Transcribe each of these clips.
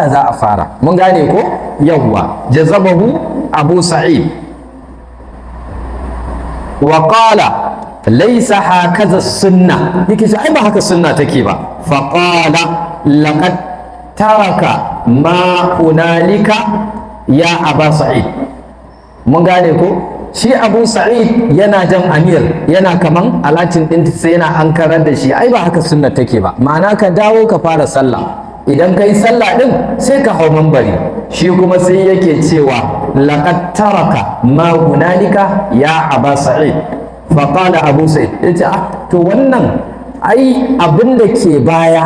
Za a fara, mun gane ko? Yawwa, jazabahu Abu Sa'id wa qala: "Laysa hakaza sunna." Yake ce ai ba haka sunna take ba. Fa qala: "Laqad taraka ma hunalika ya Aba Sa'id." Mun gane ko? Shi Abu Sa'id yana jan Amir, yana kaman alatin din, sai yana ankarar da shi ai ba haka sunna take ba, ma'ana ka dawo ka fara sallah, idan kai sallah din sai ka hau mambari. Shi kuma sai yake cewa: "Laqad taraka ma hunalika ya Aba Sa'id." Fa qala Abu Sa'id, yace ah, to wannan ai abin da ke baya,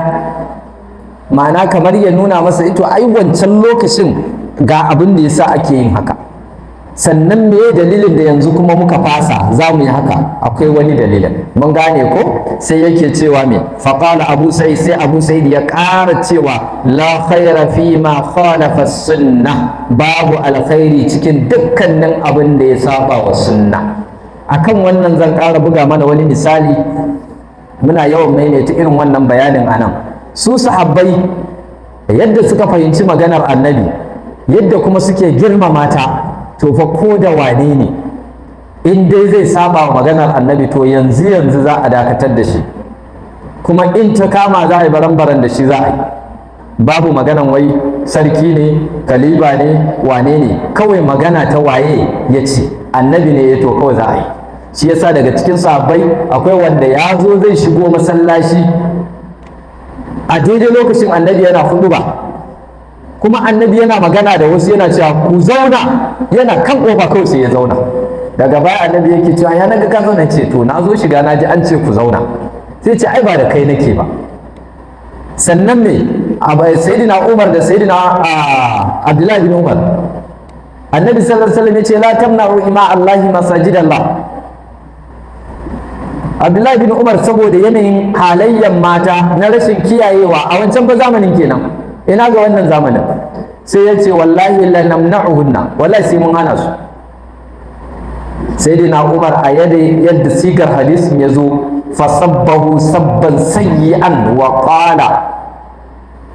ma'ana kamar ya nuna masa ito ai wancan lokacin ga abin da yasa ake yin haka, sannan me dalilin da yanzu kuma muka fasa za mu yi haka? Akwai wani dalilin, mun gane ko? Sai yake cewa me? Faqala Abu Sa'id, sai Abu Sa'id ya ƙara cewa: "La khaira fi ma khalafa sunnah." Babu alkhairi cikin dukkanin abin da ya saba wa sunna. Akan wannan zan ƙara buga mana wani misali. Muna yawan maimaita irin wannan bayanin anan. Su sahabbai, yadda suka fahimci maganar Annabi, yadda kuma suke girmama ta, to fa ko da wane ne in dai zai saba wa maganar Annabi, to yanzu yanzu za a dakatar da shi, kuma in ta kama za a yi baran-baran da shi za a yi. Babu maganan wai sarki ne, kaliba ne, wane ne. Kawai magana ta waye ya ce Annabi ne ya, to kawai za a yi. Shi yasa daga cikin sahabbai akwai wanda ya zo zai shigo masallaci a daidai lokacin Annabi yana hudu ba, kuma Annabi yana magana da wasu, yana cewa ku zauna, yana kan kofa kawai sai ya zauna. Daga baya Annabi yake cewa: "Ya naga ka zauna?" Ce: "To, na zo shiga na ji an ce ku zauna." Sai ce: "Ai ba da kai nake ba." Sannan me? Sayyidina Umar da Sayyidina Abdullahi bin Umar, Annabi sallallahu alaihi wasallam ya ce: "La tamna'u ima Allahi masajidallah." Abdullahi bin Umar, saboda yanayin halayyan mata na rashin kiyayewa a wancan ba zamanin kenan, ina ga wannan zamanin, sai ya ce: "Wallahi la namna'uhunna, wallahi sai mun hana su." Sayyidina Umar, a yadda sigar hadisin ya zo, fasabbahu sabban sayyi'an wa qala: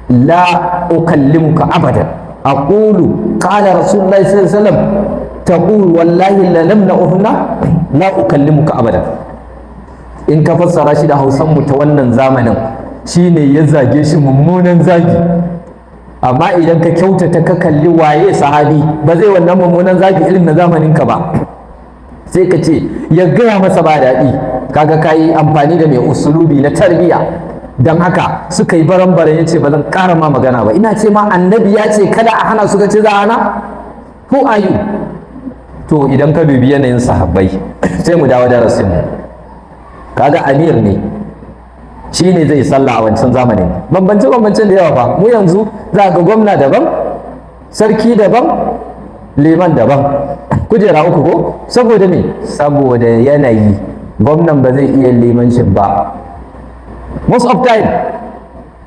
"La ukallimuka abadan. Aqulu qala Rasulullahi sallallahu alaihi wasallam, taqul wallahi la namna'uhunna. La ukallimuka abadan." In ka fassara shi da Hausan mu ta wannan zamanin, shine ya zage shi mummunan zagi. Amma idan ka kyautata ka kalli waye sahabi, ba zai wannan mummunan zagi irin na zamanin ka ba. Sai ka ce ya gaya masa ba daɗi. Kaga ka yi amfani da mai usulubi na tarbiyya. Don haka suka yi baran-baran, ya ce: "Ba zan ƙara ma magana ba. Ina ce ma Annabi ya ce kada a hana, suka ce za a hana. Who are you?" To idan ka dubi yanayin sahabbai, sai mu dawo darasin mu. Kaga Amir ne, shi ne zai sallah a wancan zamanin. Bambance bambancen da yawa fa. Mu yanzu za ga gwamna daban, sarki daban, liman daban, kujera uku ko? Saboda me? Saboda yanayi, gwamnan ba zai iya limancin ba most of time.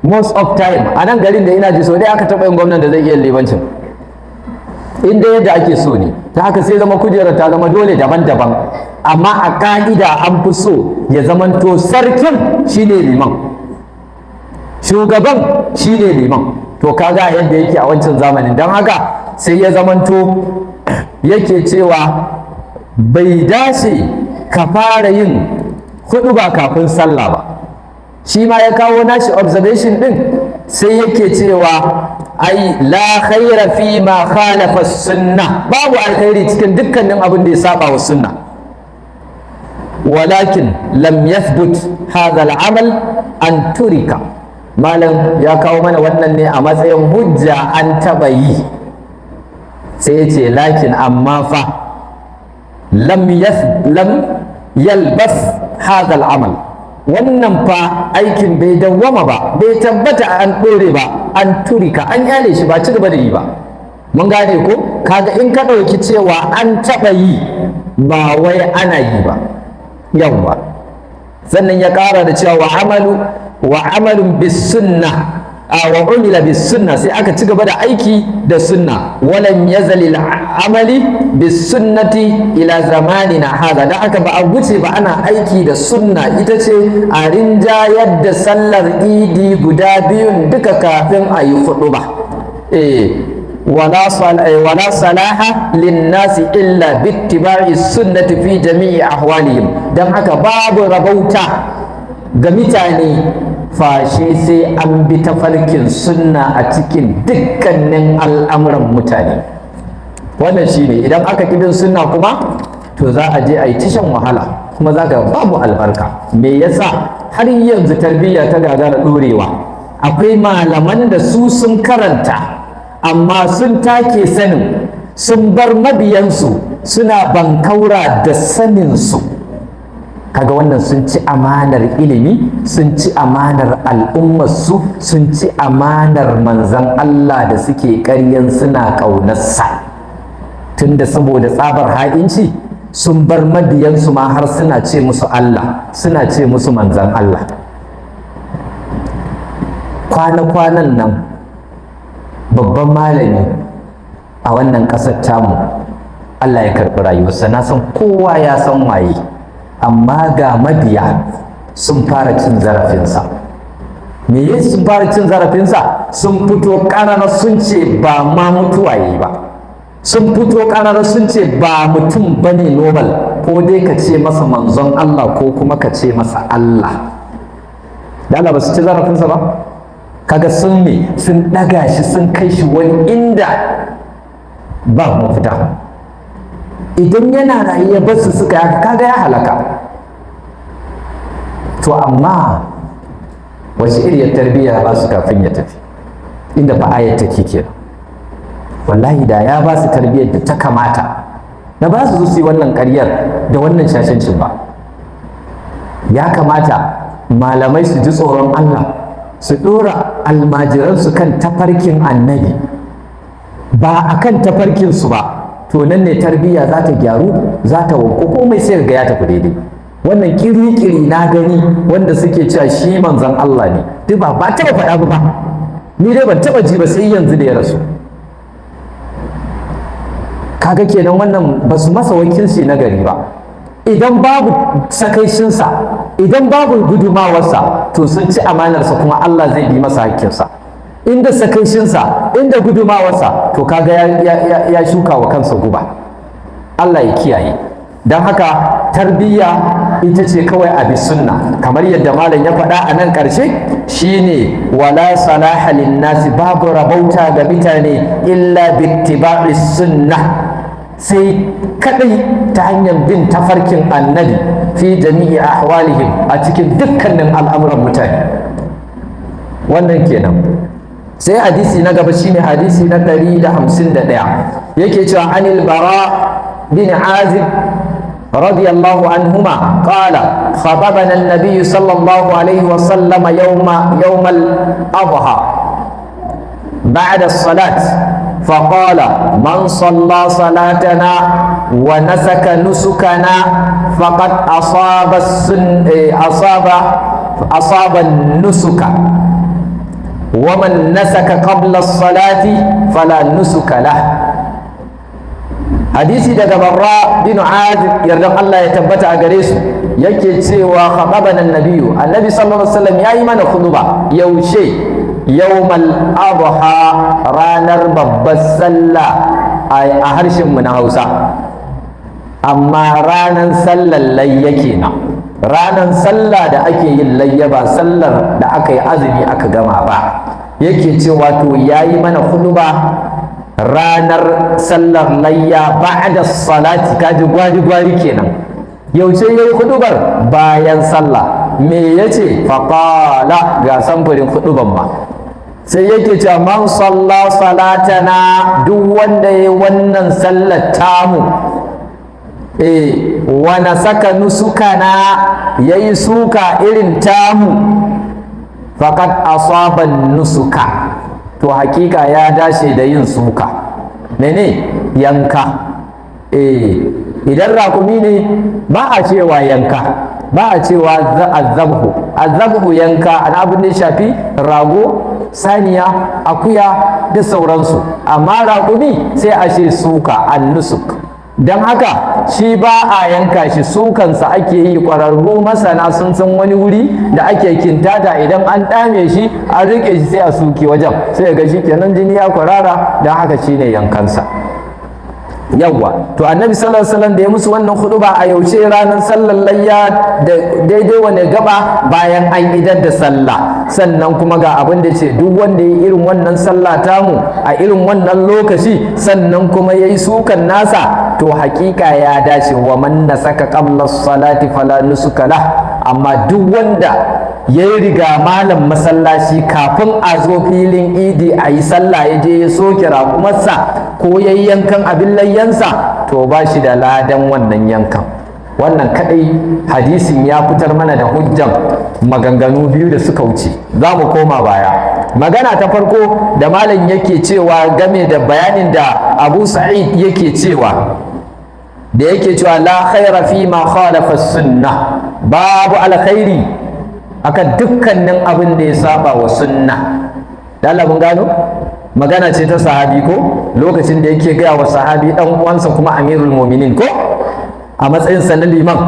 Most of time a nan garin da ina ji, so dai aka taɓa yin gwamnan da zai iya limancin in dai yadda ake so ne. Ta haka sai zama kujerar ta zama dole daban-daban. Amma a ka'ida an fi so ya zamanto sarkin shine liman, shugaban shine liman. To kaga yadda yake a wancan zamanin. Don haka sai ya zamanto yake cewa bai dace ka fara yin hudu ba kafin sallah ba. Shi ma ya kawo nashi observation din, sai yake cewa ai la khaira fi ma khalafa sunna, babu alkhairi cikin dukkanin abin da ya saba wa sunna. Walakin lam yathbut hadha al-amal an turika. Malam ya kawo mana wannan ne a matsayin hujja an taba yi. Sai ya ce lakin, amma fa, lam yalbas hadha al-amal, wannan fa aikin bai dawwama ba, bai tabbata an ɗore ba, an turika, an yale shi, ba ci gaba da yi ba. Mun gane ko? Kaga in ka ɗauki cewa an taɓa yi, ba wai ana yi ba. Yawwa, sannan ya ƙara da cewa wa amalun bis sunna, wa umila bis sunna, sai aka ci gaba da aiki da sunna. Walam yazal amali bis sunnati ila zamanina hada. Da aka ba a guce ba, ana aiki da sunna, ita ce a rinjayar da sallar Idi guda biyun duka kafin a yi huɗu ba. Wala salaha linnasi illa bittiba'i sunnati fi jami'i ahwalihim. Dan haka babu rabauta ga mutane fashe sai an bi tafarkin sunna a cikin dukkanin al'amuran mutane. Wannan shine, idan aka ƙi bin sunna kuma, to za a je a yi tashan wahala, kuma za ka babu albarka. Me yasa har yanzu tarbiyya ta gagara ɗorewa? Akwai malaman da su sun karanta, amma sun take sanin, sun bar mabiyansu suna bankaura da saninsu. Kaga wannan sun ci amanar ilimi, sun ci amanar al'ummarsu, sun ci amanar Manzan Allah da suke ƙaryan suna ƙaunarsa, tunda saboda tsabar ha'inci sun bar mabiyansu ma har suna ce musu Allah, suna ce musu Manzan Allah. Kwana-kwanan nan babban malami a wannan ƙasar tamu, Allah ya karɓi rayuwarsa. Na san kowa ya san waye, amma ga mabiya sun fara cin zarafinsa. Me ya sun fara cin zarafinsa? Sun fito ƙarara sun ce ba ma mutuwa yi ba. Sun fito ƙarara sun ce ba mutum ba ne normal, ko dai ka ce masa Manzon Allah ko kuma ka ce masa Allah. Da Allah, ba su ci zarafinsa ba? Kaga sun me sun ɗaga shi, sun kai shi wani inda ba mafita. Idan yana raye ba su suka yaka, kaga ya halaka. To amma wace iriyar tarbiyya ba su kafin ya tafi? Inda ba ayat take kenan. Wallahi da ya ba su tarbiyyar da ta kamata, na ba su su yi wannan ƙaryar da wannan shashancin ba. Ya kamata malamai su ji tsoron Allah, su ɗora almajiransu kan tafarkin Annabi, ba a kan tafarkinsu ba. To nan ne tarbiyya za ta gyaru, za ta wanku, komai sai ga ya tafi daidai. Wannan kiri-kiri na gani wanda suke cewa shi Manzon Allah ne, duk ba taɓa faɗa ba. Ni dai ban taɓa ji ba sai yanzu da ya rasu. Kaga kenan wannan ba su masa wakilci na gari ba. Idan babu sakaicinsa, idan babu gudumawarsa, to sun ci amanarsa, kuma Allah zai bi masa hakkinsa. Inda sakaicinsa, inda gudumawarsa, to kaga ya shuka wa kansa guba. Allah ya kiyaye. Don haka tarbiyya ita ce kawai a bi sunna, kamar yadda malam ya faɗa a nan ƙarshe, shine wala salaha linnasi, babu rabauta ga mutane, illa bittiba'i sunna, sai kadai ta hanyar bin tafarkin Annabi, fi jami'i ahwalihim, a cikin dukkanin al'amuran mutane. Wannan kenan. Sai hadisi na gaba shine hadisi na 151. Yake cewa anil Bara bin Azib radiyallahu anhuma qala khatabana an-nabiy sallallahu alaihi wa sallam yawm al-adha ba'da as-salat، فقال: من صلى صلاتنا ونسك نسكنا فقد أصاب النسك، ومن نسك قبل الصلاة فلا نسك له. Hadisi daga Barra bin Azib, yardan Allah ya tabbata a gare su, yake cewa khatabana nabiyyu, Annabi sallallahu alaihi wasallam yayi mana khutba. Yaushe? Yawmal adha, ranar babbar sallah a harshen mu na Hausa, amma ranar sallar layya kenan, ranar sallah da ake yin layya, ba sallar da aka yi azumi aka gama ba. Yake cewa to yayi mana khutba ranar sallar layya ba'da salati. Kaji gwari gwari kenan. Yaushe yayi hudubar? Bayan sallah. Me yace? Faqala, ga samfurin huduban ma, sai yake cewa man salla salatana, duk wanda yayi wannan sallar tamu, wa nasaka nusukana, yayi suka irin tamu, faqad asaba nusuka, to hakika ya dace da yin suka. Mene? Yanka. Idan rakumi ne ba a cewa yanka, ba a cewa azabhu. Azabhu yanka an abin da ya shafi rago, saniya, akuya da sauransu, amma raƙumi sai a ce suka, annusuk. Don haka shi ba a yanka shi, sukansa ake yi. Ƙwararru masana sun san wani wuri da ake kintata, idan an ɗame shi an riƙe shi, sai a suki wajen, sai ga shi kenan jini ya kwarara. Don haka shi ne yankansa. Yawwa, to Annabi sallallahu alaihi wasallam da ya musu wannan huduba a yaushe? Ranar sallar layya, da daidai wane gaba? Bayan an idar da sallah. Sannan kuma ga abin da ce duk wanda ya irin wannan sallah tamu a irin wannan lokaci, sannan kuma yayi sukan nasa, to hakika ya dace. Wa man nasaka qabla salati fala nusuka lah. Amma duk wanda ya yi riga malam masallaci kafin a zo filin Idi a yi sallah, ya je ya soke raƙumarsa ko ya yi yankan abin layyansa, to ba shi da ladan wannan yankan. Wannan kadai hadisin ya fitar mana da hujjan maganganu biyu da suka wuce. Za mu koma baya. Magana ta farko da malam yake cewa game da bayanin da Abu Sa'id yake cewa, da yake cewa la khaira fi ma khalafa sunnah, babu alkhairi akan dukkanin abin da ya saba wa sunna. Da mun gano magana ce ta sahabi ko, lokacin da yake gaya wa sahabi dan uwansa kuma Amirul Mu'minin ko, a matsayin sa na liman,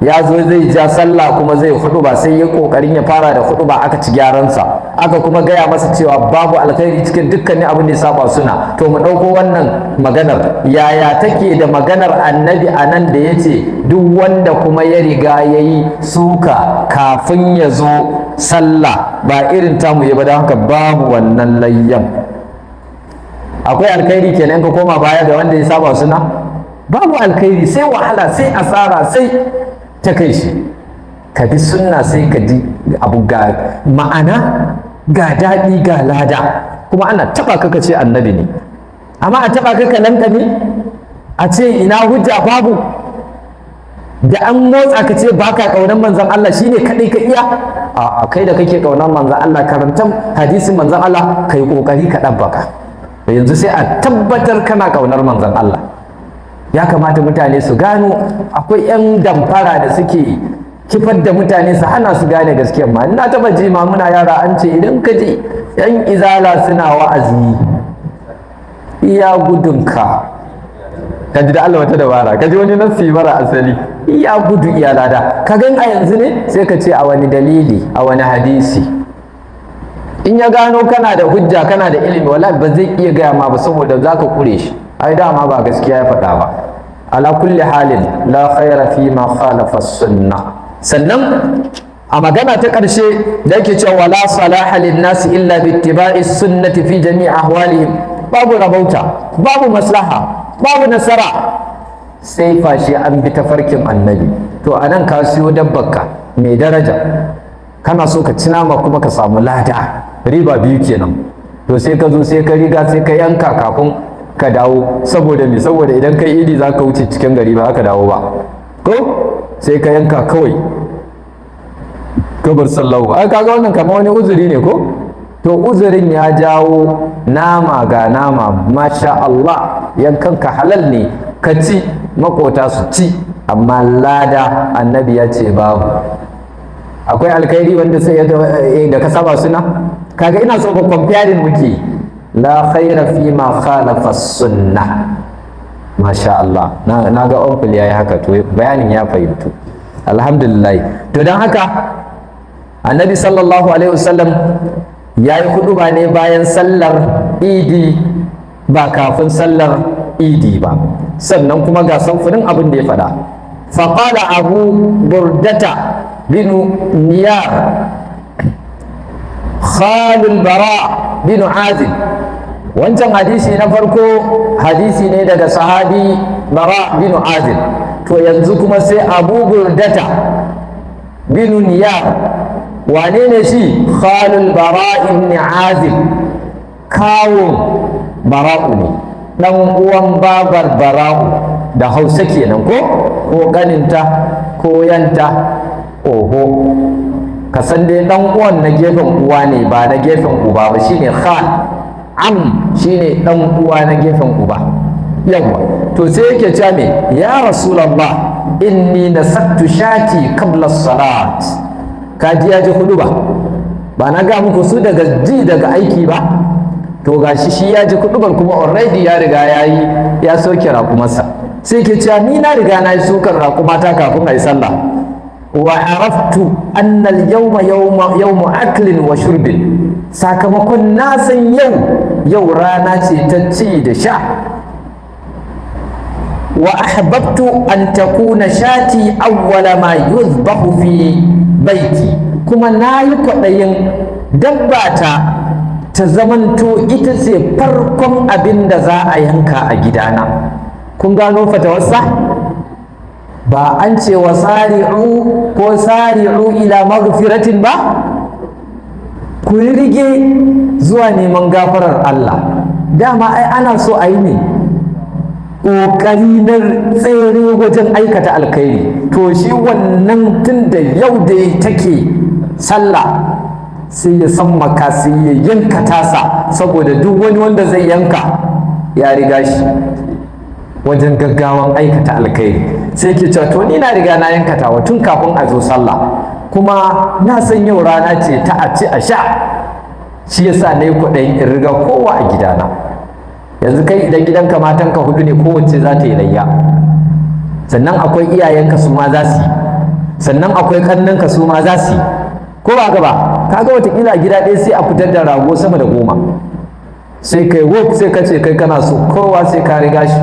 ya zo zai ja sallah kuma zai ba, sai ya kokarin ya fara da ba, aka ci gyaransa, aka kuma gaya masa cewa babu alkhairi cikin dukkanin abin da ya saba suna. To mu ɗauko wannan maganar, yaya take da maganar Annabi a nan da ya ce duk wanda kuma ya riga ya yi suka kafin ya zo sallah, ba irin tamu ya ba, don haka babu wannan layyan, akwai alkhairi kenan? Ka koma baya ga wanda ya saba suna, babu alkhairi, sai wahala, sai asara, sai ta kai shi. Ka bi sunna sai ka ji abu ga ma'ana, ga daɗi, ga lada, kuma ana taɓa ka ka ce Annabi ne. Amma a taɓa ka ka lankame, a ce ina hujja, babu. Da an motsa ka ce baka ƙaunar Manzon Allah, shine kaɗai ka iya. A kai da kake ƙaunar Manzon Allah, karanta hadisin Manzon Allah, kai ƙoƙari ka ɗabbaka. Yanzu sai a tabbatar kana ƙaunar Manzon Allah. Ya kamata mutane su gano akwai 'yan damfara da suke kifar da mutane su hana su gane gaskiyar. Ma ina taba ji ma muna yara an ce idan ka ji 'yan Izala suna wa'azi, iya gudunka. Ka ji da Allah wata dabara, ka ji wani nassi mara asali, iya gudu iya lada. Ka gan a yanzu ne sai ka ce a wani dalili, a wani hadisi? In ya gano kana da hujja, kana da ilimi, wallahi ba zai iya gaya ma ba, saboda za ka kure shi. Ai dama ba gaskiya ya faɗa ba. Ala kulli halin, la khaira fi ma khalafa sunnah. Sannan a magana ta ƙarshe da yake cewa wala salaha lin nasi illa bi ittiba'i sunnati fi jami'i ahwalihim, babu rabauta, babu maslaha, babu nasara sai fashi an bi tafarkin Annabi. To anan ka siyo dabbarka mai daraja, kana so ka ci nama kuma ka samu lada, riba biyu kenan. To sai ka zo, sai ka riga, sai ka yanka kafin ka dawo. Saboda me? Saboda idan kai Idi za ka wuce cikin gari, ba ka dawo ba ko, sai ka yanka kawai kabar sallahu. Ai kaga wannan kamar wani uzuri ne ko. To uzurin ya jawo nama, ga nama masha Allah, yankan ka halal ne, ka ci, makota su ci, amma lada Annabi ya ce babu. Akwai alkhairi wanda sai da ka saba suna? Kaga ina so ba comparing muke. La khaira fi ma khalafa sunnah. Masha Allah, na ga uncle yayi haka, to bayanin ya fahimtu, alhamdulillah. To don haka Annabi sallallahu alaihi wasallam ya yi huduba ne bayan sallar Idi, ba kafin sallar Idi ba. Sannan kuma ga samfurin abin da ya faɗa. Faƙala Abu Burdata bin Niyar, khalul Bara bin Azib. Wancan hadisi na farko hadisi ne daga sahabi Bara bin Azib. To yanzu kuma sai Abu Burdata bin Niyar. Wane ne shi? Khalul Bara ibn Azib, kawun Bara'u ne, dan uwan babar Bara'u da Hausa kenan, ko ganinta ko yanta, oho, ka san dai dan uwan na gefen uwa ne, ba na gefen uba ba. Shine khal. Am shine dan uwa na gefen uba. Yawa, to sai yake cewa me? Ya Rasulullah, inni nasaktu shati qabla salat. Kaji ya ji hudu ba, ba na ga muku su daga ji daga aiki ba. To gashi shi ya ji kudubar kuma already ya riga ya yi, ya soke raƙumarsa. Sai ke cewa, ni na riga na yi sukar raƙumata kafin a yi sallah. Wa araftu anna al-yawma yawmu aklin wa shurbin, sakamakon na san yau yau rana ce ta ci da sha. Wa ahbabtu an takuna shati awwala ma yuzbahu fi baiti, kuma na yi kwaɗayin dabbata ta zamanto ita ce farkon abin da za a yanka a gidana. Kun gano fatawarsa? Ba an ce wa sari'u ko sari'u ila maghfiratin ba? Ku rige zuwa neman gafarar Allah. Dama ai ana so a yi ne ƙoƙari na tsere wajen aikata alkhairi. To, shi wannan tun da yau da take sallah, sai ya san maka, sai ya yanka tasa, saboda duk wani wanda zai yanka ya riga shi wajen gaggawan aikata alkhairi. Sai ke cewa, to, ni na riga na yanka tawa tun kafin a zo sallah, kuma na san yau rana ce ta a ci a sha, shi yasa na yi kwaɗayin in riga kowa a gidana. Yanzu kai idan gidanka matanka hudu ne, kowace za ta yi layya, sannan akwai iyayenka su ma za su yi, sannan akwai ƙannenka su ma za su yi, ko ba ka ba? Kaga watakila a gida ɗaya sai a fitar da rago sama da 10. Sai kai wop, sai ka ce kai kana so kowa sai ka riga shi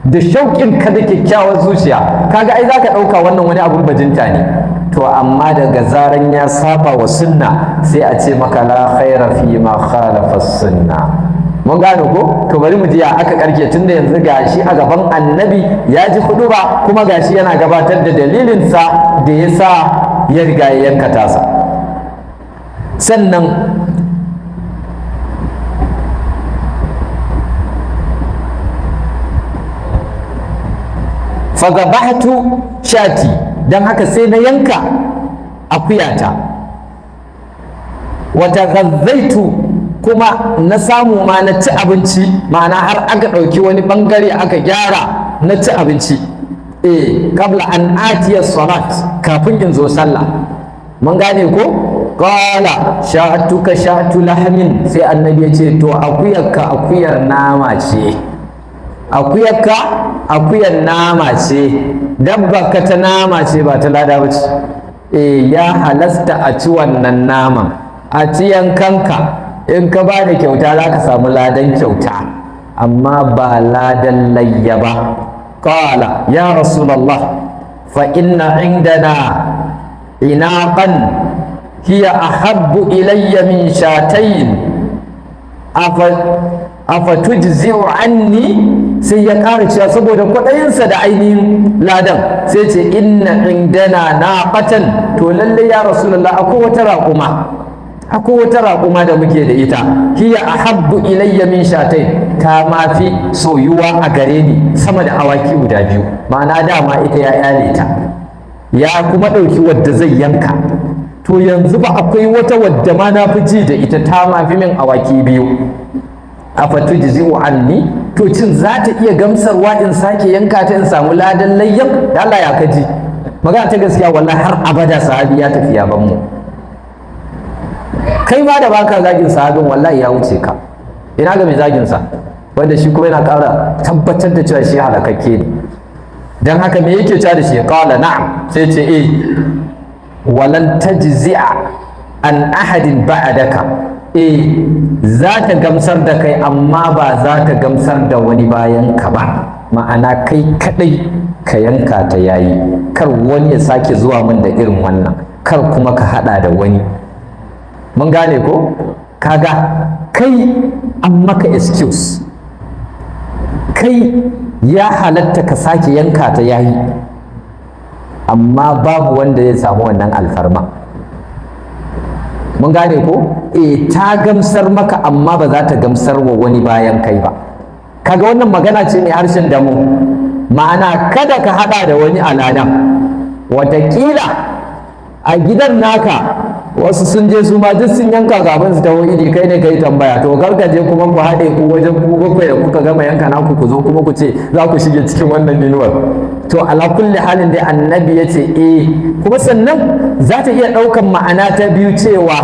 da shauƙin ka da kyakkyawar zuciya. Kaga ai zaka ɗauka wannan wani abun bajinta ne. To, amma daga zaran ya saba wa sunna, sai a ce maka la khaira fi ma khalafa sunna. Mun gane ko? To, bari mu ji ya aka karke, tunda yanzu gashi a gaban Annabi ya ji ba, kuma gashi yana gabatar da dalilinsa da ya sa ya riga ya yanka tasa. Sannan fadhabahtu shati, don haka sai na yanka akuyata. Wa taghazzaitu, kuma na samu ma na ci abinci, ma'ana har aka ɗauki wani ɓangare aka gyara na ci abinci, qabla an atiya salat, kafin in zo sallah. Mun gane ko? Qala sha'tuka sha'tu lahmin, sai Annabi ya ce, to, akuyarka akuyar nama ce, akuyarka akuyar nama ce, dabba ka ta nama ce, ba ta lada ba ce. Ya halasta a ci wannan naman, a ci yankanka. In ka ba da kyauta, za ka samu ladan kyauta, amma ba ladan layya ba. Qala ya Rasulallah, fa inna indana inaqan hiya ahabbu ilayya min shatayn, afa tujzi'u anni? Sai ya ƙara cewa, saboda kwaɗayinsa da ainihin ladan, sai ce inna indana naqatan, to lalle ya Rasulullah, akwai wata raƙuma, akwai wata raƙuma da muke da ita, hiya ahabbu ilayya min shatai, ta ma fi soyuwa a gare ni sama da awaki guda biyu. Ma'ana dama ita ya yale ta, ya kuma ɗauki wadda zai yanka. To, yanzu ba akwai wata wadda ma na fi ji da ita, ta ma fi min awaki biyu. Afatujzi'u anni? To, cin za ta iya gamsarwa in sake yanka ta in samu ladan layyan? Da Allah ya kaji magana ta gaskiya, wallahi har abada sahabi ya tafi ya ban mu. Kai ma da baka zagin sahabin, wallahi ya wuce ka. Ina ga mai zagin sa, wanda shi kuma yana ƙara tabbatar da cewa shi halakakke ne. Dan haka me yake cewa da shi? Qala na'am, sai ce eh, walan tajzi'a an ahadin ba'daka. Eh, za ta gamsar da kai, amma ba za ta gamsar da wani bayan ka ba. Ma'ana kai kadai ka yanka ta yayi, kar wani ya sake zuwa min da irin wannan, kar kuma ka hada da wani. Mun gane ko? Kaga kai an maka excuse, kai ya halatta ka sake yanka ta yayi, amma babu wanda ya samu wannan alfarma. Mun gane ko? E, ta gamsar maka, amma ba za ta gamsar wa wani bayan kai ba. Kaga wannan magana ce mai harshen damu. Ma'ana kada ka hada da wani aladan. Watakila a gidan naka wasu sun je su ma duk sun yanka kafin su taho idi, kai ne kai tambaya. To, kar ka je kuma ku haɗe ku wajen ku bakwai da kuka gama yanka naku, ku zo kuma ku ce za ku shige cikin wannan inuwar. To, ala kulli halin dai Annabi ya ce eh. Kuma sannan za ta iya ɗaukan ma'ana ta biyu, cewa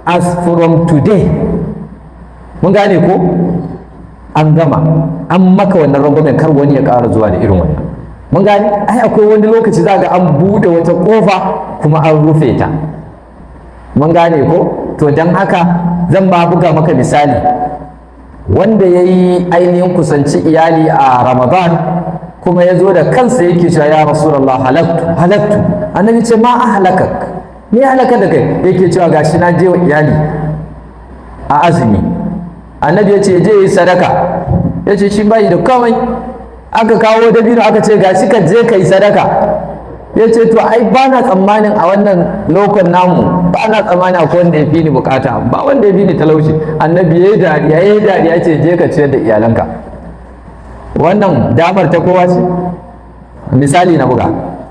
as from today, mun gane ko? An gama, an maka wannan rangwamen, kar wani ya ƙara zuwa da irin wannan. Mun gane ai, akwai wani lokaci za ga an buɗe wata ƙofa kuma an rufe ta. Mun gane ko? To, don haka zan ba buga maka misali: wanda ya yi ainihin kusanci iyali a Ramadan, kuma ya zo da kansa yake cewa, "Ya Rasulallah, halaktu, halaktu." Annabi ce, "Ma ahlakak? Me halaka da kai?" Yake cewa, "Gashi na je wa iyali a azumi." Annabi ya ce je yi sadaka. Ya ce shi bai da komai. Aka kawo dabino, aka ce, "Gashi, ka je ka yi sadaka." Ya ce, "To ai ba na tsammanin a wannan lokacin namu, ba na tsammanin akwai wanda ya fi ni bukata, ba wanda ya fi ni talauci." Annabi ya yi dariya, ya yi dariya, ya ce, "Je ka ciyar da iyalanka." Wannan damar ta kowa ce. Misali na buga.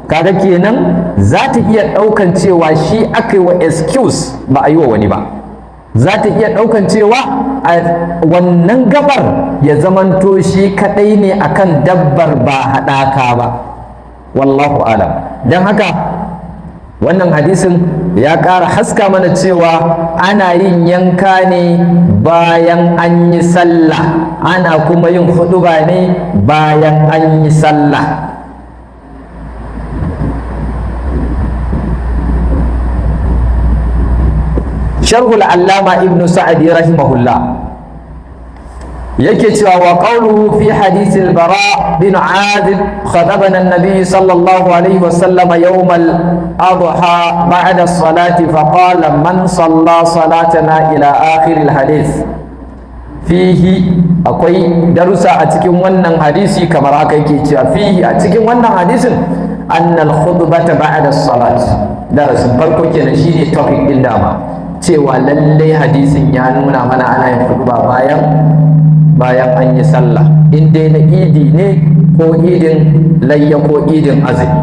Kaga kenan za ta iya ɗaukan cewa shi aka yi wa excuse, ba a yi wa wani ba. Za ta iya ɗaukan cewa a wannan gabar ya zamanto shi kaɗai ne akan dabbar, ba haɗaka ba. Wallahu alam. Don haka wannan hadisin ya ƙara haska mana cewa ana yin yanka ne bayan an yi sallah, ana kuma yin huɗuba ne bayan an yi sallah. Sharhul Allama Ibnu Sa'di rahimahullah yake cewa, wa qawluhu fi hadith al-Bara bin Azib, khatabana an-nabiy sallallahu alaihi wa sallam yawm al-adha ba'da as-salati, fa qala, 'Man salla salatana' ila akhir al-hadith. Fihi, akwai darussa a cikin wannan hadisi kamar haka. Yake cewa, fihi, a cikin wannan hadisin, anna al-khutbata ba'da as-salat. Darasin farko kenan, shine topic din dama, cewa lallai hadisin ya nuna mana ana yin khutba bayan an yi sallah, in dai na idi ne, ko idin layya ko idin azumi.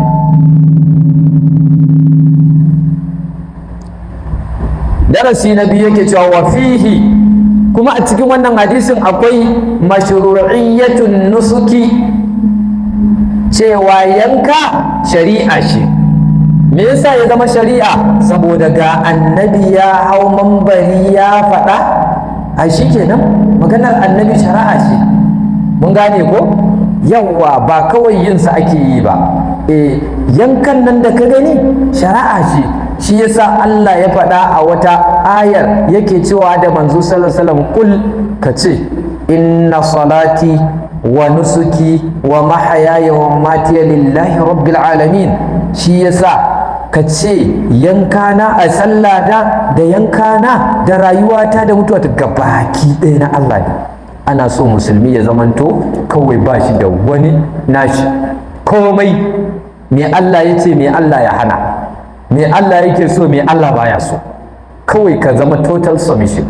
Darasi na biyu, yake cewa, wa fihi, kuma a cikin wannan hadisin akwai mashru'iyyatun nusuki, cewa yanka shari'a shi. Me yasa ya zama shari'a? Saboda ga Annabi ya hau mambari ya faɗa. A shi kenan maganar Annabi shari'a ce. Mun gane ko? Yawwa, ba kawai yin sa ake yi ba. E, yankan nan da ka gani shari'a ce. Shi yasa Allah ya faɗa a wata ayar, yake cewa da manzo sallallahu alaihi wasallam, "Kul", ka ce, "Inna salati wa nusuki wa mahayaya wa mamati lillahi rabbil alamin." Shi yasa ka ce yankana a sallata da yankana da rayuwata da mutuwa ta gabaki ɗaya na Allah ne. Ana so musulmi ya zamanto kawai ba shi da wani nashi. Komai, me Allah ya ce, me Allah ya hana, me Allah yake so, me Allah baya so, kawai ka zama total submission.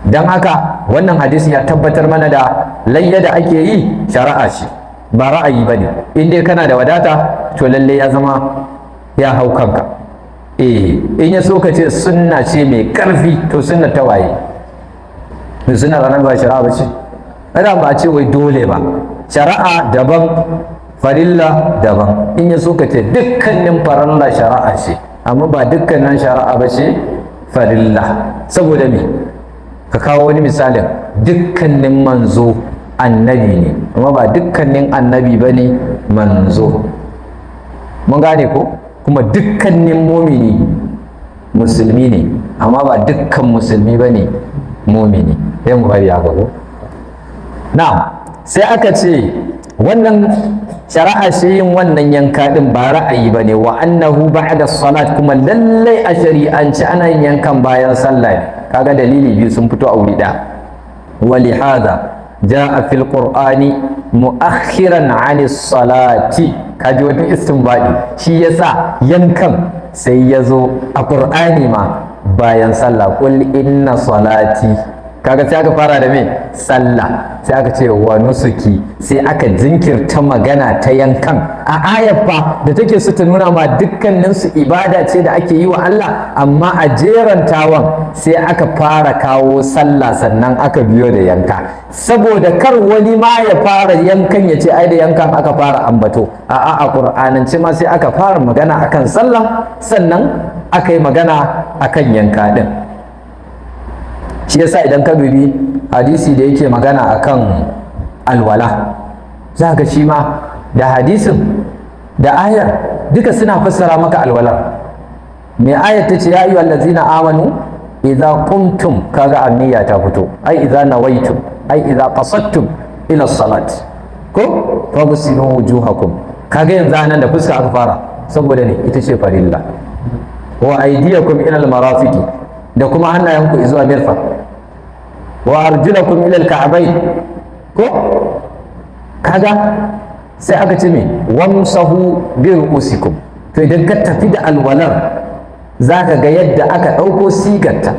Don haka wannan hadisi ya tabbatar mana da layya da ake yi shari'a ce, ba ra'ayi ba ne. In dai kana da wadata, to lalle ya zama ya hau kanka. Eh, in ya so ka ce sunna ce mai karfi, to sunna ta waye? Sunna ranar ba shari'a ba ce. Ana ba a ce wai dole ba. Shari'a daban, farilla daban. In ya so ka ce dukkanin farilla shari'a ce, amma ba dukkanin shari'a ba ce farilla. Saboda me? Ka kawo wani misalin: dukkanin manzo annabi ne, amma ba dukkanin annabi ba ne manzo. Mun gane ko? Kuma dukkanin mumini musulmi ne, amma ba dukkan musulmi ba ne mumini. Sai mu bari haka ko? Na'am. Sai aka ce wannan shari'a shi yin wannan yanka din, ba ra'ayi ba ne. Wa annahu ba'da salat, kuma lallai a shari'ance ana yin yankan bayan sallah ne. Kaga dalili biyu sun fito a wuri ɗaya. ولهذا جاء في القرآن مؤخرا عن الصلاة. Kaji wani istinbadi. Shi yasa yankan sai ya zo a Qur'ani ma bayan sallah. "Qul inna salati", kaga sai aka fara da me? Sallah. Sai aka ce "wa nusuki", sai aka jinkirta magana ta yankan a ayar fa da take su ta nuna ma dukkanin su ibada ce da ake yi wa Allah, amma a jerantawan sai aka fara kawo sallah, sannan aka biyo da yanka, saboda kar wani ma ya fara yankan ya ce ai da yankan aka fara ambato. A'a, a Qur'anance ma sai aka fara magana akan sallah, sannan aka yi magana akan yanka din. Shi yasa idan ka dubi hadisi da yake magana akan alwala, za ka shi ma da hadisin da ayar duka suna fassara maka alwalar. Mai ayar ta ce? Ya ayyuhal ladzina amanu idza qumtum, kaga anniya ta fito, ai idza nawaitum, ai idza qasadtum ila salat, ko faghsilu wujuhakum. Kaga yanzu anan da fuska aka fara, saboda ne ita ce farilla. Wa aydiyakum ila almarafiqi, da kuma hannayenku zuwa mirfaq. Wa arjulakum ila alka'bayn, ko kaga sai aka ce me? Wamsahu bi ru'usikum. To idan ka tafi da alwalar, zaka ga yadda aka ɗauko sigarta.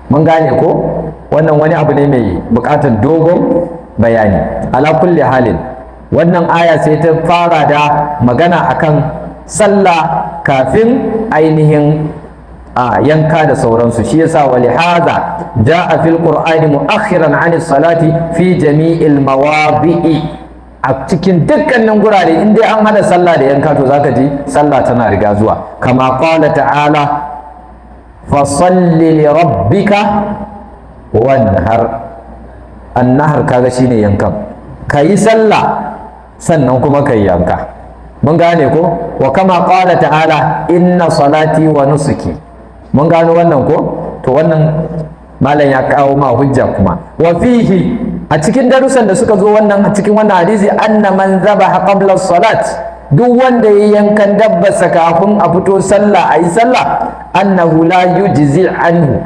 Mun gane ko? Wannan wani abu ne mai buƙatar dogon bayani. Ala kulli halin, wannan aya sai ta fara da magana akan sallah kafin ainihin a yanka da sauransu. Shi yasa wa lihaza jaa fil qur'ani mu'akhiran 'ani salati fi jami'il mawadi'i. A cikin dukkanin gurare, in dai an hada sallah da yanka, to zaka ji sallah tana riga zuwa. Kama qala ta'ala: fasalli li rabbika wanhar. Annahar kaga shine yankan. Kayi sallah sannan kuma kayi yanka. Mun gane ko? Wa kama qala ta'ala: inna salati wa nusuki. Mun gano wannan ko? To wannan malam ya kawo ma hujja kuma. Wa fihi, a cikin darussan da suka zo wannan a cikin wannan hadisi, anna man zabaha qabla salat, duk wanda ya yankan dabbarsa kafin a fito sallah a yi sallah, annahu la yujzi anhu,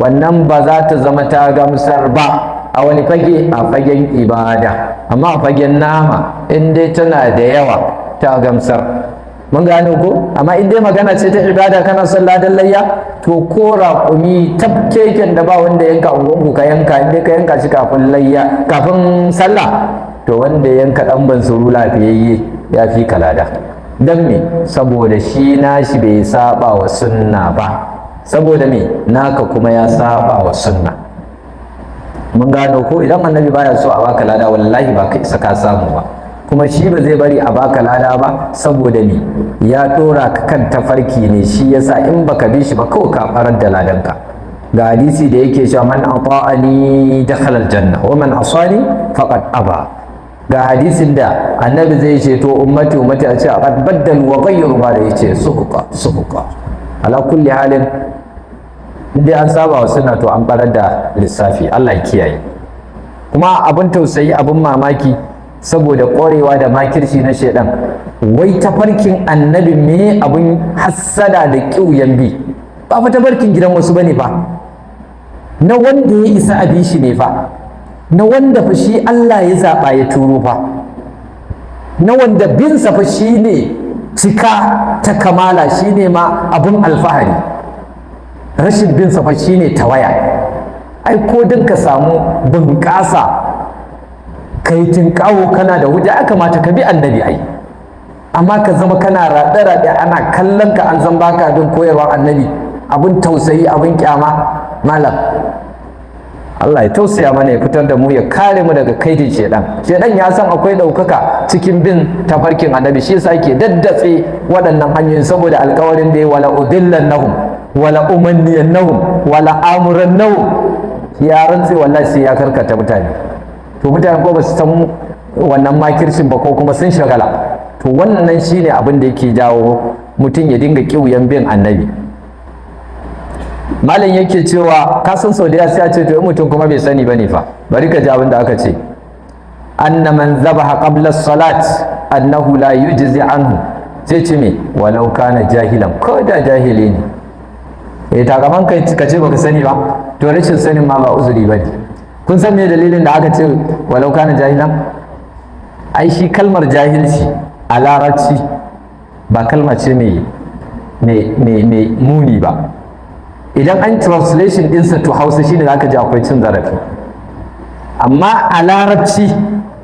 wannan ba za ta zama ta gamsar ba. A wani fage? A fagen ibada. Amma a fagen nama, in dai tana da yawa, ta gamsar. Mun gane ko? Amma in dai magana ce ta ibada, kana son ladan layya, to ko raƙumi tafkeken da ba wanda yanka unguwanku ka yanka, in dai ka yanka shi kafin layya, kafin sallah, to wanda yanka ɗan bansuru lafiyayye ya fi ka lada. Don me? Saboda shi nashi bai saba wa sunna ba. Saboda me? Naka kuma ya saba wa sunna. Mun gano ko? Idan Annabi baya so a baka lada, wallahi ba ka isa ka samu ba. Kuma shi ba zai bari a baka lada ba, saboda me? Ya dora ka kan tafarki ne. Shi yasa in baka bi shi ba, kawai ka barar da ladanka. Ga hadisi da yake cewa: man ata'ani dakhala aljanna wa man asani faqad aba. Ga hadisin da Annabi zai ce to ummati, ummati, a ce qad baddalu wa ghayyaru, ba da yace suhuqa suhuqa. Ala kulli halin, dai an saba wa sunna, to an barar da lissafi. Allah ya kiyaye. Kuma abin tausayi, abin mamaki, saboda ƙwarewa da makirci na shaidan, wai tafarkin Annabi me abin hassada da ƙiuyan bi? Ba fa tafarkin gidan wasu bane fa, na wanda ya isa a bi shi ne fa, na wanda fa shi Allah ya zaɓa ya turo fa, na wanda binsa fa shi ne cika ta kamala, shi ne ma abin alfahari. Rashin binsa fa shi ne tawaya. Ai ko din ka samu bunƙasa, kai tinkawo kana da hujja, ya kamata ka bi Annabi ai. Amma ka zama kana raɗe-raɗe, ana kallon ka, an zan baka bin koyarwar Annabi, abin tausayi, abin kyama. Malam, Allah ya tausaya mana, ya fitar da mu, ya kare mu daga kaidin shedan. Shedan ya san akwai ɗaukaka cikin bin tafarkin Annabi, shi yasa yake daddatse waɗannan hanyoyin, saboda alƙawarin da ya: wala udillannahum wala umanniyannahum wala amurannahum. Ya rantse wallahi sai ya karkata mutane. To mutane ko ba su san wannan makircin ba, ko kuma sun shagala, to wannan shine abin da yake jawo mutum ya dinga kiwuyan bin Annabi. Malam yake cewa, ka san sau da sai a ce to in mutum kuma bai sani bane fa? Bari ka ji abin da aka ce: anna man zabaha qabla salat annahu la yujzi anhu. Sai ce me? Walau kana jahilan, ko da jahili ne. Eh, takaman kai ka ce baka sani ba, to rashin sanin ma ba uzuri bane. Kun san me dalilin da aka ce walau kana jahilan? Ai shi kalmar jahilci a Larabci ba kalma ce mai muni ba. Idan an translation ɗinsa to Hausa, shine zaka ji akwai cin zarafi. Amma a Larabci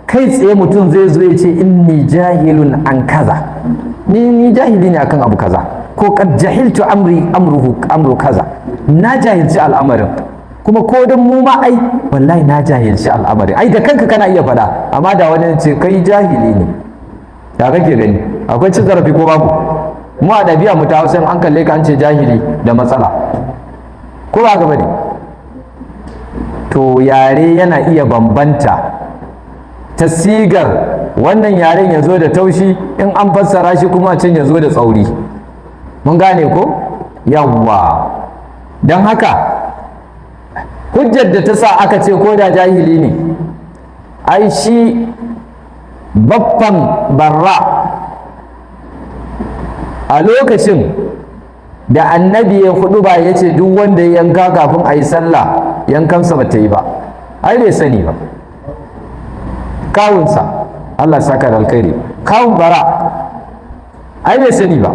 kai tsaye mutum zai zo ya ce inni jahilun an kaza, ni jahili ne akan abu kaza, ko qad jahiltu amri amruhu amru kaza, na jahilci al'amarin. Kuma ko dan mu ma ai wallahi na jahilci al'amarin, ai da kanka kana iya faɗa. Amma da wani ce kai jahili ne, ya kake gani? Akwai cin zarafi ko babu? Mu a ɗabi'a mu ta Hausa, an kalle ka an ce jahili, da matsala, ko ba haka bane? To yare yana iya bambanta ta sigar wannan yaren ya zo da taushi, in an fassara shi kuma can ya zo da tsauri. Mun gane ko? Yawwa. Don haka hujjar da ta sa aka ce ko da jahili ne, ai shi baffan Barra, a lokacin da Annabi ya hudu ba, ya ce duk wanda ya yanka kafin a yi sallah yankansa ba ta yi ba, ai bai sani ba. Kawunsa, Allah saka da alkhairi, kawun Bara, ai bai sani ba.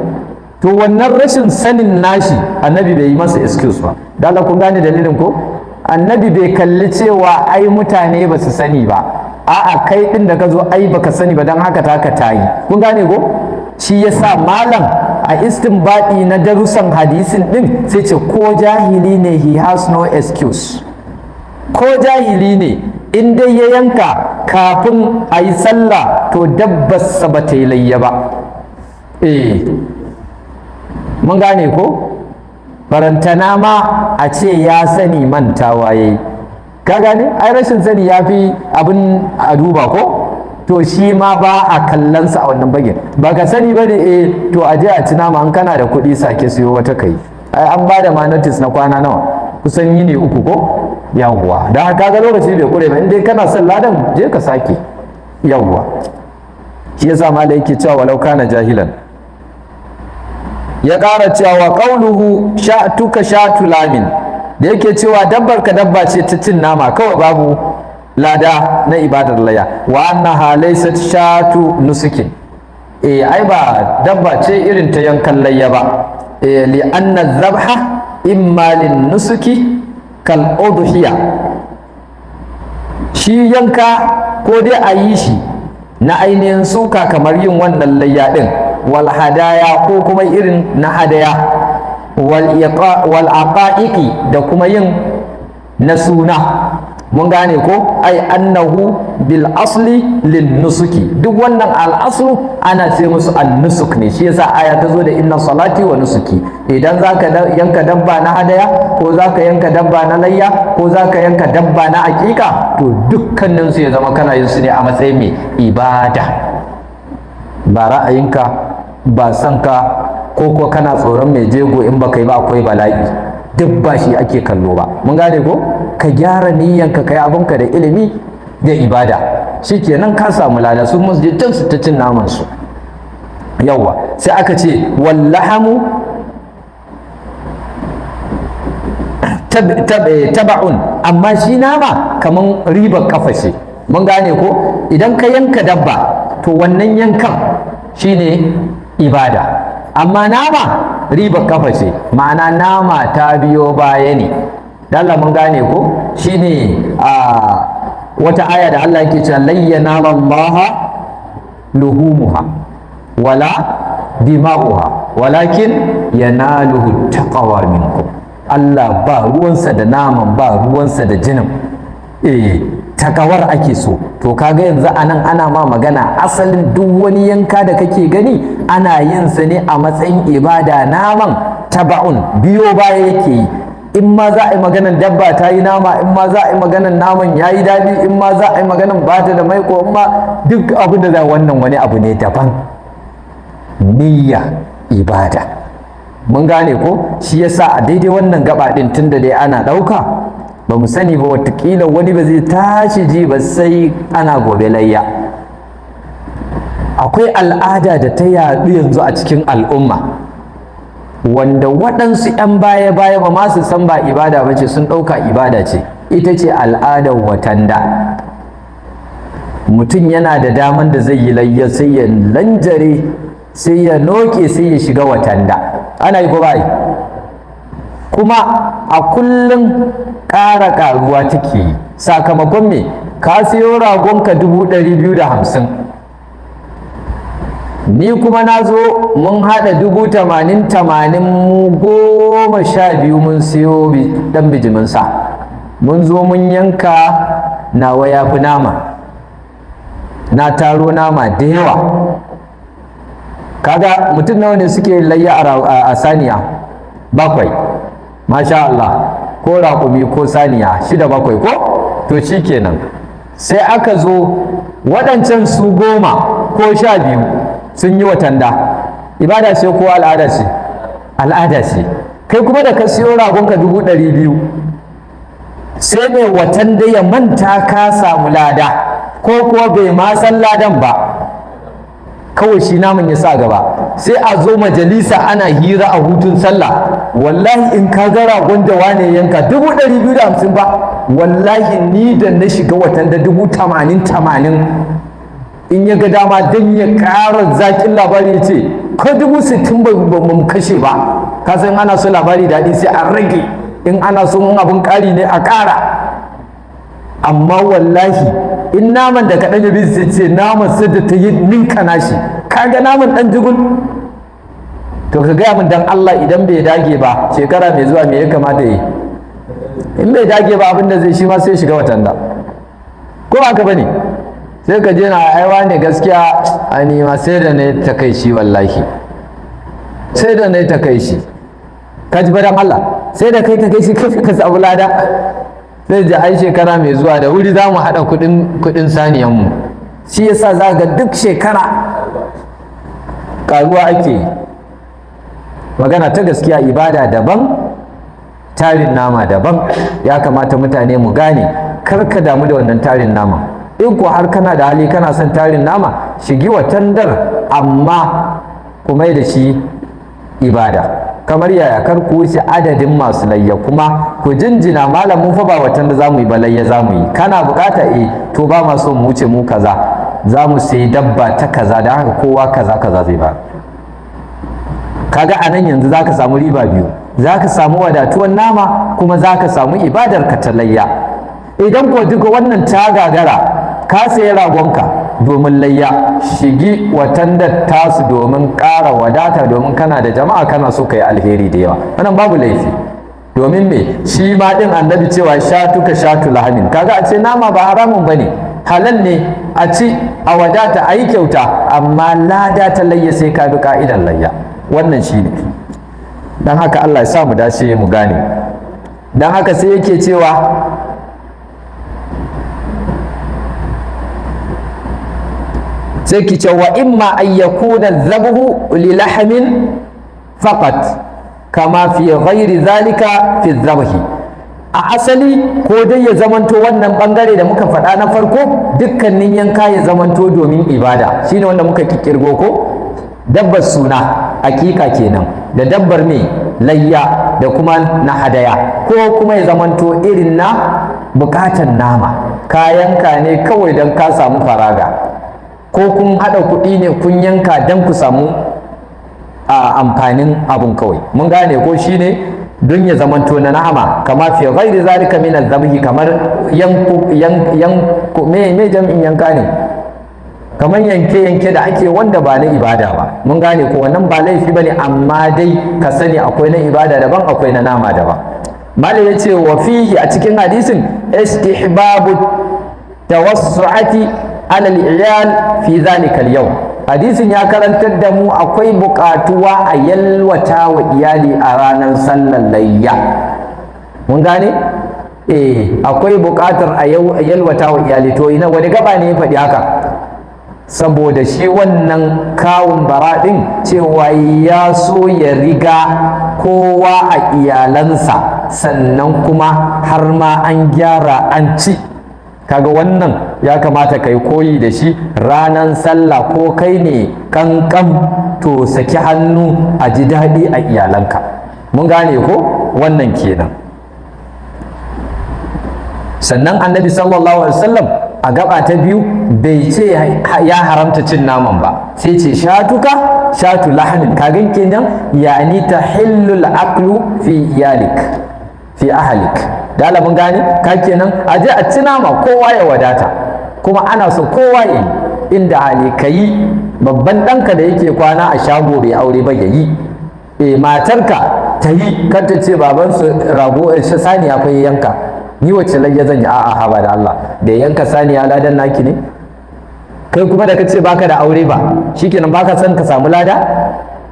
To wannan rashin sanin nashi, Annabi bai yi masa excuse ba. Da Allah kun gane dalilin ko? Annabi bai kalli cewa ai mutane ba su sani ba, a'a, kai din da ka zo ai baka sani ba, don haka taka tayi. Kun gane ko? Shi yasa malam a istinbadi na darussan hadisin din sai ce ko jahili ne, he has no excuse. Ko jahili ne, in dai ya yanka kafin a yi sallah, to dabbarsa ba ta yi layya ba. Eh, mun gane ko? Barantana ma a ce ya sani, mantawa ya yi. Ka gane ai rashin sani ya fi abin a duba ko? To shi ma ba a kallonsa a wannan bagin. Ba ka sani ba ne, eh, to a je a ci nama. An kana da kuɗi, sake siyo wata kai. Ai an ba da ma notice na kwana nawa, kusan yini 3 ko? Yawwa, don haka ga lokaci bai kure ba. In dai kana son ladan, je ka sake. Yawwa, shi yasa malai yake cewa walau kana jahilan. Ya ƙara cewa qauluhu shatuka shatu lamin, da yake cewa dabbar ka dabba ce ta cin nama kawai, babu lada na ibadar layya. Wa annaha laysat shatu nusukin, eh, ai ba dabba ce irin ta yankan layya ba. Eh, li anna dhabha imma lin nusuki kal udhiya. Shi yanka ko dai a yi shi na ainihin suka kamar yin wannan layya din, wal hadaya, ko kuma irin na hadaya, wal aqaiqi, da kuma yin na suna. Mun gane ko? Ai annahu bil asli lin nusuki. Duk wannan al aslu ana ce musu an nusuk ne. Shi yasa aya ta zo da inna salati wa nusuki. Idan zaka yanka dabba na hadaya, ko zaka yanka dabba na layya, ko zaka yanka dabba na aƙiƙa, to dukkanin su ya zama kana yin su ne a matsayin mai ibada, ba ra'ayinka ba, san ka ko kana tsoron mai jego in baka yi ba akwai bala'i. Duk ba shi ake kallo ba. Mun gane ko? Ka gyara niyyanka, ka yi abinka da ilimi da ibada, shikenan ka samu lada. Su musu je can su ta cin naman su. Yawwa, sai aka ce wallahamu taba'un, amma shi nama kaman ribar kafa ce. Mun gane ko? Idan ka yanka dabba, to wannan yankan shine ibada, amma nama ribar kafa ce, ma'ana nama ta biyo baya ne. Dalla mun gane ko? Shine a wata aya da Allah yake cewa lan yanala Allah luhumuha wala dima'uha walakin yanaluhu taqwa minkum. Allah ba ruwansa da naman, ba ruwansa da jinin, eh, takawar ake so. To kaga yanzu anan ana ma magana asalin duk wani yanka da kake gani ana yin sa ne a matsayin ibada, naman taba'un, biyo baya yake yi. In ma za a yi maganan dabba ta yi nama, in ma za a yi maganan naman ya yi daɗi, in ma za a yi maganan bata da maiko, in ma duk abin da za, wannan wani abu ne daban. Niyya ibada. Mun gane ko? Shi yasa a daidai wannan gaba din, tunda dai ana ɗauka, ba mu sani ba, watakila wani ba zai tashi ji ba sai ana gobe layya. Akwai al'ada da ta yaɗu yanzu a cikin al'umma, wanda waɗansu 'yan baya-baya ba ma su san ba ibada ba ce, sun ɗauka ibada ce. Ita ce al'adar watanda. Mutum yana da daman da zai yi layya, sai ya lanjare, sai ya noke, sai ya shiga watanda. Ana yi ko ba yi? Kuma a kullum ƙara ƙaruwa take yi. Sakamakon me? Ka siyo ragonka 250,000, ni kuma na zo mun haɗa 80,000 80, mu 12, mun siyo ɗan bijimin sa, mun zo mun yanka. Nawa ya fi nama, na taro nama da yawa. Kaga mutum nawa ne suke layya a saniya? Bakwai, masha Allah. ko raƙumi ko saniya, shida, bakwai ko? To shikenan, sai aka zo waɗancan su 10 ko 12 sun yi watanda. Ibada ce ko al'ada ce? Al'ada ce. Kai kuma da ka siyo ragonka 200,000, sai mai watan da ya manta ka samu lada, ko kuwa bai ma san ladan ba, kawai shi naman ya sa gaba. Sai a zo majalisa ana hira a hutun sallah: "Wallahi in ka ga ragon da wane yanka, 250,000 ba! Wallahi ni da na shiga watan da 80,000 80." In ya ga dama, don ya ƙara zaƙin labari, ya ce ko 60,000 ba mu kashe ba. Ka san ana so labari daɗi, sai a rage. In ana so in abin ƙari ne, a ƙara. Amma wallahi in naman da kaɗan ya bi, sai ce naman sai da ta yi ninka nashi. Kaga naman ɗan jigul. To ka gaya min dan Allah, idan bai dage ba, shekara mai zuwa me ya kamata yi? In bai dage ba, abin da zai shi ma sai shiga watan da ko ba ka bane. Sai ka je na aiwa ne, gaskiya a ma sai da na ta kai shi, wallahi sai da na ta kai shi. Ka ji badan Allah, sai da kai ta kai shi ka samu lada. Sai ji ai shekara mai zuwa da wuri za mu haɗa kuɗin saniyanmu. Shi yasa za ga duk shekara karuwa ake yi. Magana ta gaskiya, ibada daban, tarin nama daban. Ya kamata mutane mu gane, kar ka damu da wannan tarin nama. In ko har kana da hali, kana son tarin nama, shigi watandar, amma kuma da shi ibada. Kamar yaya? Kar ku wuce adadin masu layya, kuma ku jinjina: "Malam, mun fa ba watan da zamu yi ba, layya zamu yi. Kana bukata? Eh. To ba ma so mu wuce mu kaza, za mu sayi dabba ta kaza, da haka kowa kaza kaza zai ba." Kaga a nan yanzu zaka samu riba biyu: zaka samu wadatuwan nama, kuma zaka samu ibadar ka ta layya. Idan ko duka wannan ta gagara, ka sayi ragonka domin layya, shigi watan da tasu domin ƙara wadata, domin kana da jama'a, kana so ka yi alheri da yawa, wannan babu laifi. Domin me? Shi ma din Annabi cewa شاتك شاة لحم. Kaga a ce nama ba haramun bane, halal ne a ci a wadata, a yi kyauta, amma lada ta layya sai ka bi ka'idan layya. Wannan shi ne. Don haka Allah ya sa mu dace, mu gane. Don haka sai yake cewa, sai ki ce وإما أن يكون الذبح للحم فقط كما في غير ذلك في الذبح. A asali ko dai ya zamanto wannan bangare da muka faɗa na farko, dukkanin yanka ya zamanto domin ibada, shine wanda muka kikirgo, ko dabbar suna, hakika kenan, da dabbar mai layya, da kuma na hadaya, ko kuma ya zamanto irin na bukatan nama, ka yanka ne kawai don ka samu faraga, ko kun haɗa kuɗi ne kun yanka don ku samu a amfanin abun kawai. Mun gane ko? Shine don ya zamanto na nama, كما في غير ذلك من الذبح, kamar yanku yanku, me jam'in yanka ne, kamar yanke yanke da ake wanda ba na ibada ba. Mun gane ko? Wannan ba laifi bane, amma dai ka sani akwai na ibada daban, akwai na nama daban. Malam ya ce وفيه, a cikin hadisin, استحباب التوسعة على العيال في ذلك اليوم. Hadisin ya karantar da mu akwai buƙatuwa a yalwata wa iyali a ranar sallar layya. Mun gane? Eh, akwai buƙatar a yalwata wa iyali. To ina wani gaba ne ya faɗi haka? Saboda shi wannan kawun Bara ɗin cewa ya so ya riga kowa a iyalansa, sannan kuma har ma an gyara an ci. Kaga wannan ya kamata kai koyi da shi. Ranar sallah, ko kai ne kankan, to saki hannu a ji daɗi a iyalanka. Mun gane ko? Wannan kenan. Sannan Annabi sallallahu alaihi wasallam a gaba ta biyu bai ce ya haramta cin naman ba, sai ce شاتك شاة لحم. Kagan kenan يعني تحل الأكل في عيالك في أهلك. Da mun gane ka kenan, a je a ci nama, kowa ya wadata. Kuma ana so kowa ya yi, inda hali ka yi, babban ɗanka da yake kwana a shago bai aure ba ya yi, e matarka ta yi. Kar ta ce babansu rago saniya fa yanka, ni wace layya zan yi? A'a, haba da Allah, da yanka saniya ladan naki ne. Kai kuma da kace baka da aure ba, shikenan baka son ka samu lada?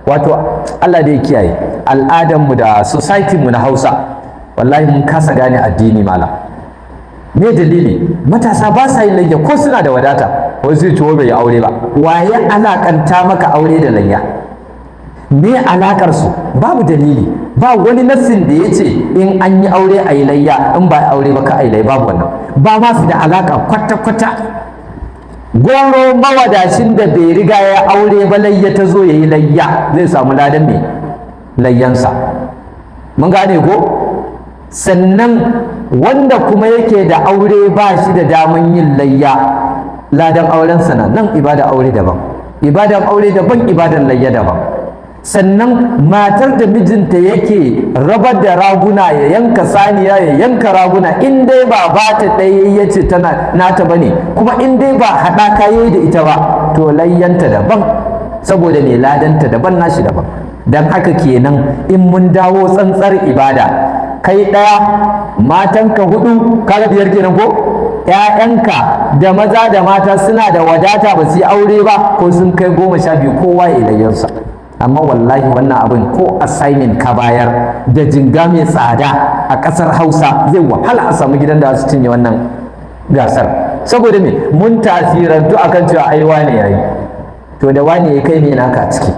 Wato Allah da ya kiyaye al'adanmu da society mu na Hausa. Wallahi mun kasa gane addini, malam. Me dalili? Matasa ba sa yin layya ko suna da wadata. Wasu zai ciwo bai yi aure ba. Waye alakanta maka aure da layya? Me alakar su? Babu dalili, ba wani nassin da ya ce in an yi aure a yi layya, in ba aure ba ka a yi layya. Babu wannan, ba ma su da alaka kwata-kwata. Goro mawadacin da bai riga ya aure ba, layya ta zo ya yi layya, zai samu ladan mai layyansa. Mun gane ko? Sannan wanda kuma yake da aure ba shi da daman yin layya, ladan aurensa na nan. Ibada aure daban, ibadan aure daban, ibadan layya daban. Sannan matar da mijinta yake rabar da raguna, ya yanka saniya, ya yanka raguna, in dai ba ba ta ɗaya ya ce tana nata bane, kuma in dai ba haɗaka yayi da ita ba, to layyanta daban, saboda ne ladanta daban, nashi daban. Don haka kenan in mun dawo tsantsar ibada, kai ɗaya, matanka hudu, kaga biyar kenan ko? ‘Ya'yanka da maza da mata suna da wadata ba su yi aure ba, ko sun kai 12, kowa ya layyansa. Amma wallahi wannan abin, ko assignment ka bayar da jinga mai tsada a ƙasar Hausa, zai wahala a samu gidan da su cinye wannan gasar. Saboda me? Mun tasirantu akan cewa ai wane yayi. To da wane ya, kai ne naka a ciki?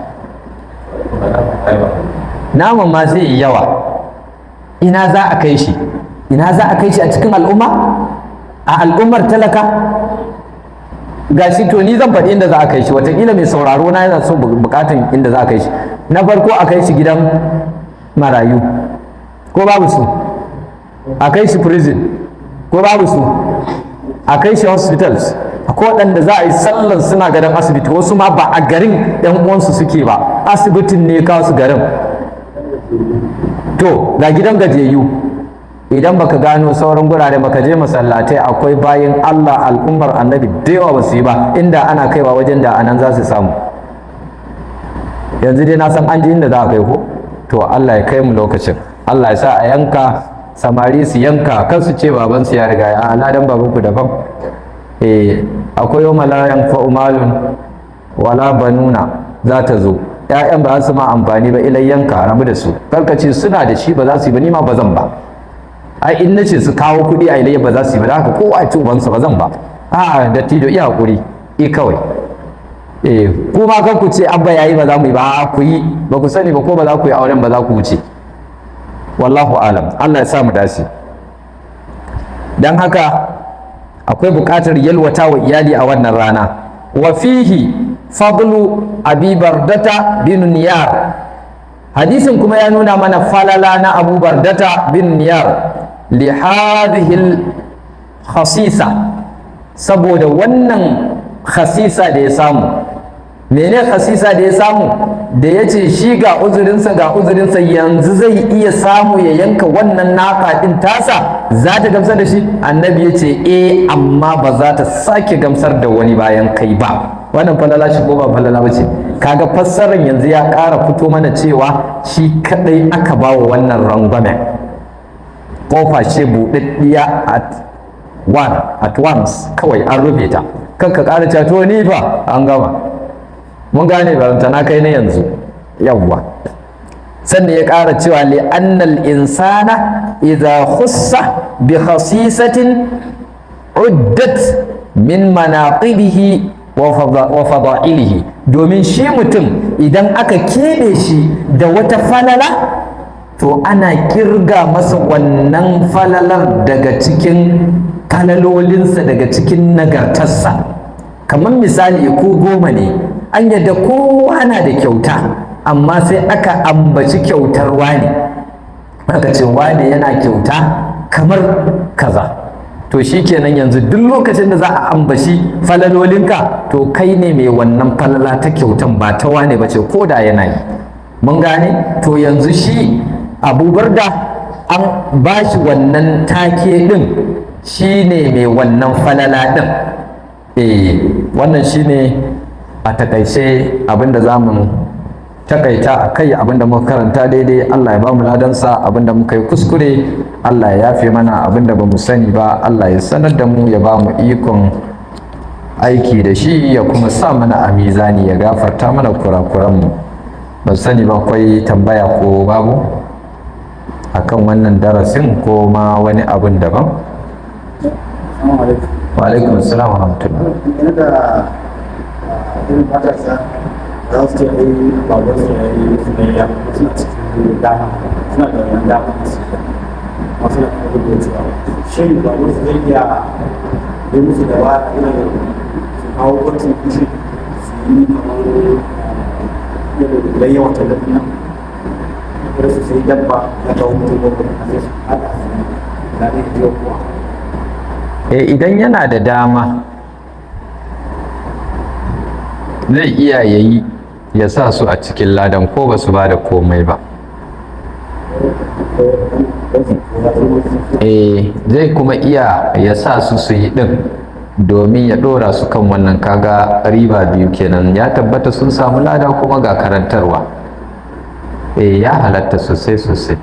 Naman ma zai yi yawa. Ina za a kai shi? Ina za a kai shi a cikin al'umma, a al'ummar talaka? Gashi, to ni zan faɗi inda za a kai shi. Watakila mai sauraro na yana so bukatan inda za a kai shi. Na farko, a kai shi gidan marayu, ko babu su? A kai shi prison, ko babu su? A kai shi hospitals. Akwai waɗanda za a yi sallan suna gadon asibiti, wasu ma ba a garin yan uwansu suke ba, asibitin ne kawo su garin. To ga gidan gajiyayyu. Idan baka gano sauran gurare baka je masallatai, akwai bayin Allah, al'ummar Annabi da yawa ba su yi ba. Inda ana kaiwa wajen da anan za su samu. Yanzu dai na san an ji inda za a kai ko. To Allah ya kai mu lokacin, Allah ya sa a yanka, samari su yanka, kan su ce baban su ya riga ya aladan babanku daban. Eh, akwai يوم لا ينفع مال ولا بنون za ta zo, ƴaƴan ba za su ma amfani ba. Ilai yanka, rabu da su. Karka ce suna da shi ba za su yi ba, ni ma ba zan ba. Ai in nace su kawo kuɗi a ilayya, ba za su yi ba. Da haka kowa ya ci ubansa, ba zan ba. A dattijo, iya hakuri i kawai. Eh, kuma kan ku ce abba yayi, ba za mu yi ba. Ku yi, ba ku sani ba ko ba za ku yi auren ba, za ku wuce. والله أعلم. Allah ya sa mu dace. Dan haka akwai buƙatar yalwata wa iyali a wannan rana. وفيه فضل أبي بردة بن نيار. Hadisin kuma ya nuna mana falala na Abu Bardata bin Niyar لهذه الخصيصة, saboda wannan khasisa da ya samu. Mene khasisa da ya samu? Da ya ce shi ga uzurinsa, ga uzurinsa, yanzu zai iya samu ya yanka wannan naka din tasa, za ta gamsar da shi. Annabi ya ce eh, amma ba za ta sake gamsar da wani bayan kai ba. Wannan falala shi ko ba falala ba ce? Kaga fassarar yanzu ya ƙara fito mana cewa shi kadai aka ba wa wannan rangwamen. Kofa ce buɗaɗɗiya at once, kawai an rufe ta. Kan ka ƙara cewa to ni fa, an gama. Mun gane? Barantana kai na yanzu. Yawwa. Sannan ya ƙara cewa لأن الإنسان إذا خص بخصيصة عدت من مناقبه وفضائله. Domin shi mutum idan aka keɓe shi da wata falala, to ana kirga masa wannan falalar daga cikin falalolinsa, daga cikin nagartarsa. Kamar misali, ko 10 ne, an yadda kowa na da kyauta, amma sai aka ambaci kyautar wane, aka ce wane yana kyauta kamar kaza. To shi kenan, yanzu duk lokacin da za a ambaci falalolinka, to kai ne mai wannan falala ta kyautan, ba ta wane ba ce, ko da yana yi. Mun gane? To yanzu shi Abu Barda an ba shi wannan take din, shi ne mai wannan falala din. Eh, wannan shi ne a takaice abinda za mu takaita a kai. Abinda muka karanta daidai, Allah ya ba mu ladansa. Abinda muka yi kuskure, Allah ya yafe mana. Abinda ba mu sani ba, Allah ya sanar da mu, ya ba mu ikon aiki da shi, ya kuma sa mana a mizani, ya gafarta mana kurakuranmu. Ban sani ba, akwai tambaya ko babu? Akan wannan darasin ko ma wani abun daban? Wa alaikum assalam wa rahmatullah. Dangane da irin matasa za su ce ai baban su ya yi soyayya, suna cikin dama, suna da wannan dama su yi, masu da kuma gudu cewa shin baban su zai iya yi musu da ba irin su kawo contribution su yi kamar irin layya wata lafiya, irin su sai dabba ya kawo mutum 7 a sai su haɗa su da ne biyo kuwa? Eh, idan yana da dama zai iya yayi, ya sa su a cikin ladan ko ba su ba da komai ba. Eh, zai kuma iya ya sa su su yi din domin ya dora su kan wannan. Kaga riba biyu kenan, ya tabbata sun samu lada kuma ga karantarwa. Eh, ya halatta sosai sosai.